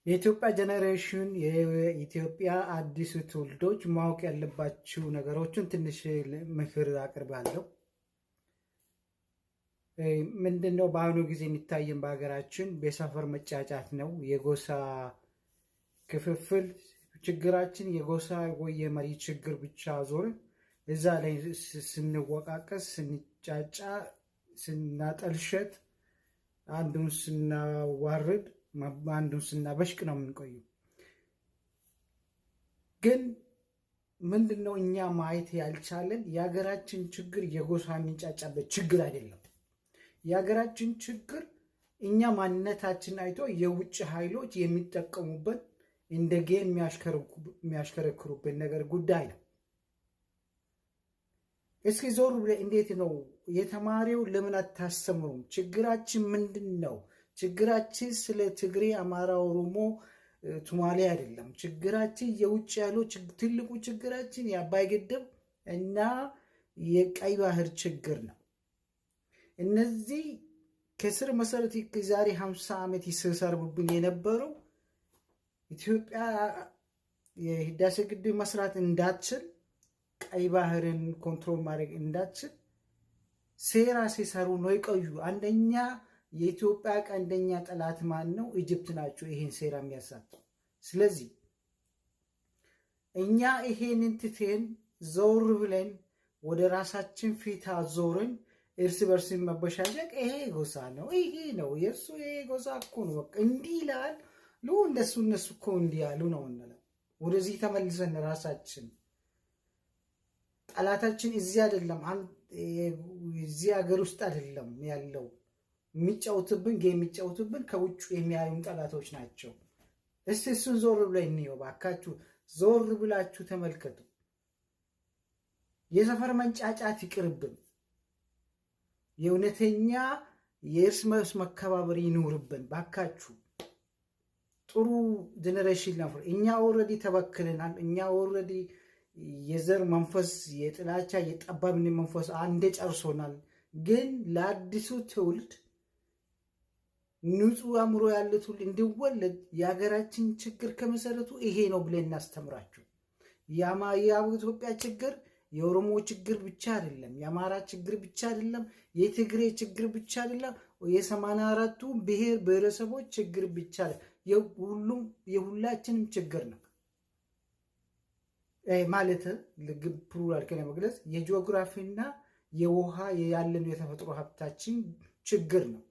የኢትዮጵያ generation፣ የኢትዮጵያ አዲሱ ትውልዶች ማወቅ ያለባችሁ ነገሮችን ትንሽ ምክር አቅርባለሁ። ምንድነው በአሁኑ ጊዜ የሚታየን በሀገራችን የሰፈር መጫጫት ነው። የጎሳ ክፍፍል ችግራችን የጎሳ ወይ የመሪ ችግር ብቻ ዞርን እዛ ላይ ስንወቃቀስ፣ ስንጫጫ፣ ስናጠልሸት፣ አንዱን ስናዋርድ፣ አንዱን ስናበሽቅ ነው የምንቆየው። ግን ምንድነው እኛ ማየት ያልቻለን የሀገራችን ችግር የጎሳ የሚንጫጫበት ችግር አይደለም። የሀገራችን ችግር እኛ ማንነታችን አይቶ የውጭ ኃይሎች የሚጠቀሙበት እንደ game የሚያሽከረክሩበት ነገር ጉዳይ ነው። እስኪ ዞር ብለህ እንዴት ነው የተማሪው ለምን አታስተምሩም? ችግራችን ምንድን ነው? ችግራችን ስለ ትግሬ፣ አማራ፣ ኦሮሞ፣ ሶማሌ አይደለም። ችግራችን የውጭ ያለው ትልቁ ችግራችን የአባይ ግድብ እና የቀይ ባህር ችግር ነው። እነዚህ ከስር መሰረት ዛሬ 50 ዓመት ሲሰሩብን የነበረው ኢትዮጵያ የህዳሴ ግድብ መስራት እንዳትችል፣ ቀይ ባህርን control ማድረግ እንዳትችል ሴራ ሲሰሩ ነው የቆዩ። አንደኛ የኢትዮጵያ ቀንደኛ ጠላት ማን ነው? Egypt ናቸው ይሄን ሴራ የሚያሳተው። ስለዚህ እኛ ይሄንን ትተን ዞር ብለን ወደ ራሳችን ፊት አዞርን እርስ በርስ መበሻሸቅ፣ ይሄ ጎሳ ነው፣ ይሄ ነው የእርሱ፣ ይሄ ጎሳ እኮ ነው፣ በቃ እንዲህ ይላል ሉ እንደሱ እነሱ እኮ እንዲህ ያሉ ነው እንለው። ወደዚህ ተመልሰን ራሳችን ጠላታችን እዚህ አይደለም፣ እዚህ ሀገር ውስጥ አይደለም ያለው። የሚጫወትብን game የሚጫወቱብን ከውጭ የሚያዩን ጠላቶች ናቸው። እስቲ እሱን ዞር ብለን እንየው ባካችሁ፣ ዞር ብላችሁ ተመልከቱ። የሰፈር መንጫጫት ይቅርብን። የእውነተኛ የእርስ በርስ መከባበር ይኑርብን ባካችሁ። ጥሩ generation ነበር። እኛ already ተበክለናል። እኛ already የዘር መንፈስ፣ የጥላቻ፣ የጠባብነት መንፈስ አንዴ ጨርሶናል። ግን ለአዲሱ ትውልድ ንጹህ አእምሮ ያለ ትውልድ እንዲወለድ የሀገራችን ችግር ከመሰረቱ ይሄ ነው ብለን እናስተምራቸው። የኢትዮጵያ ችግር የኦሮሞ ችግር ብቻ አይደለም፣ የአማራ ችግር ብቻ አይደለም፣ የትግሬ ችግር ብቻ አይደለም፣ የ84ቱ ብሔር ብሔረሰቦች ችግር ብቻ አይደለም። የሁሉም የሁላችንም ችግር ነው። ማለት plural ለመግለጽ የጂኦግራፊና የውሃ ያለን የተፈጥሮ ሀብታችን ችግር ነው።